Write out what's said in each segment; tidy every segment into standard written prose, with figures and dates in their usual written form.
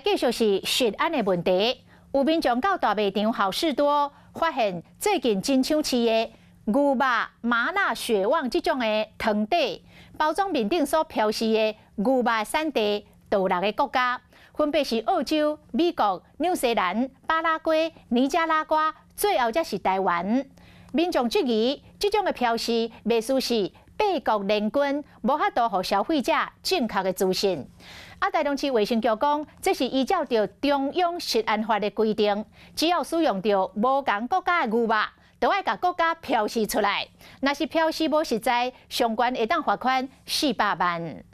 來繼續是食安的問題。有民眾到大賣場好市多，發現最近真搶市的牛肉麻辣血旺這種的湯底，包裝面頂所標示的牛肉產地，有六个國家，分別是澳洲、美國、紐西蘭、巴拉圭、尼加拉瓜，最後才是台灣。民眾質疑，這種的標示袂輸是八國聯軍，無法度予消費者正確的資訊。啊，台中市衛生局講，這是依照著中央食安法的規定，只要使用著無仝國家的牛肉，都愛共國家標示出來。若是標示無實在，上懸會當罰款400萬。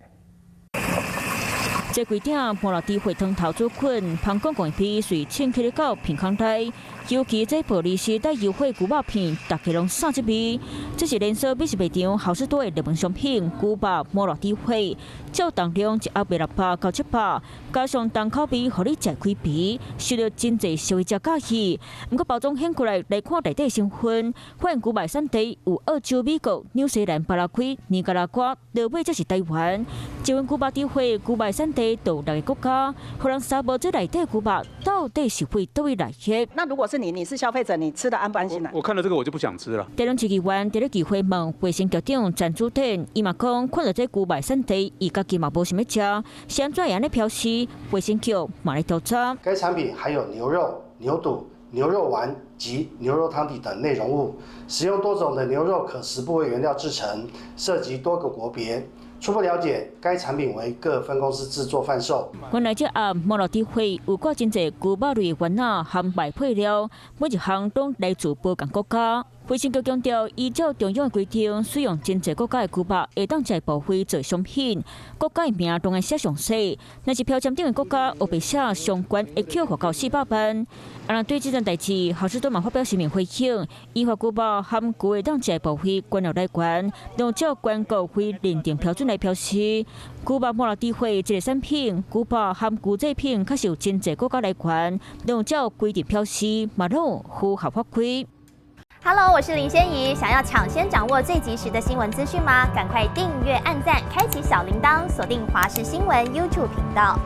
這幾鼎麻辣豬血湯頭煮粿，芳廣廣一批隨清起到鼻孔內，尤其這薄利絲帶油血牛肉片，大家攏啥這味。這是連鎖美食賣場好市多的熱門商品，牛肉麻辣豬血，照重量一盒賣690到700，加上重口味，予你食開肥，受到真濟消費者佮意。毋過包裝掀過來來看內底成分，發現牛肉產地有澳洲、美國、紐西蘭、巴拉圭、尼加拉瓜，落尾才是台灣。一份牛肉豬血，牛肉產地都六个國家，予人查無這內底牛肉到底是佗位來的？那如果是你，你是消費者，你吃得安不安心呢？我看到這個我就不想吃了。台中市議員佇咧議會問衛生局長陳祖典，伊嘛講看著這牛肉產地，伊家己嘛無想欲食，是按怎會按呢標示？衛生局嘛咧調查。該產品含有牛肉、牛肚、牛肉丸及牛肉湯底等內容物，使用多種的牛肉可食部位原料製成，涉及多個國別。初步了解，該產品為各分公司製作販售。原來這盒麻辣豬血有掛真濟牛肉類的丸仔含賣配料，每一項攏來自無仝國家。衛生局強調，依照中央的規定，使用真濟國家的牛肉會當食部位做商品，國家的名攏愛寫詳細。若是標籤頂的國家烏白寫，上懸會扣罰到400萬。啊，若對這件代誌，好市多嘛發表聲明回應，依法牛肉含牛會當食的部位原料來源，攏照全國非認定標準來標示。牛肉麻辣豬血這个產品，牛肉含牛製品確實有真濟國家來源，攏照規定標示，嘛攏符合法規。 Hello，我是林仙怡。想要搶先掌握最及時的新聞資訊嗎？趕快訂閱、按讚、開啟小鈴鐺，鎖定華視新聞 YouTube 頻道。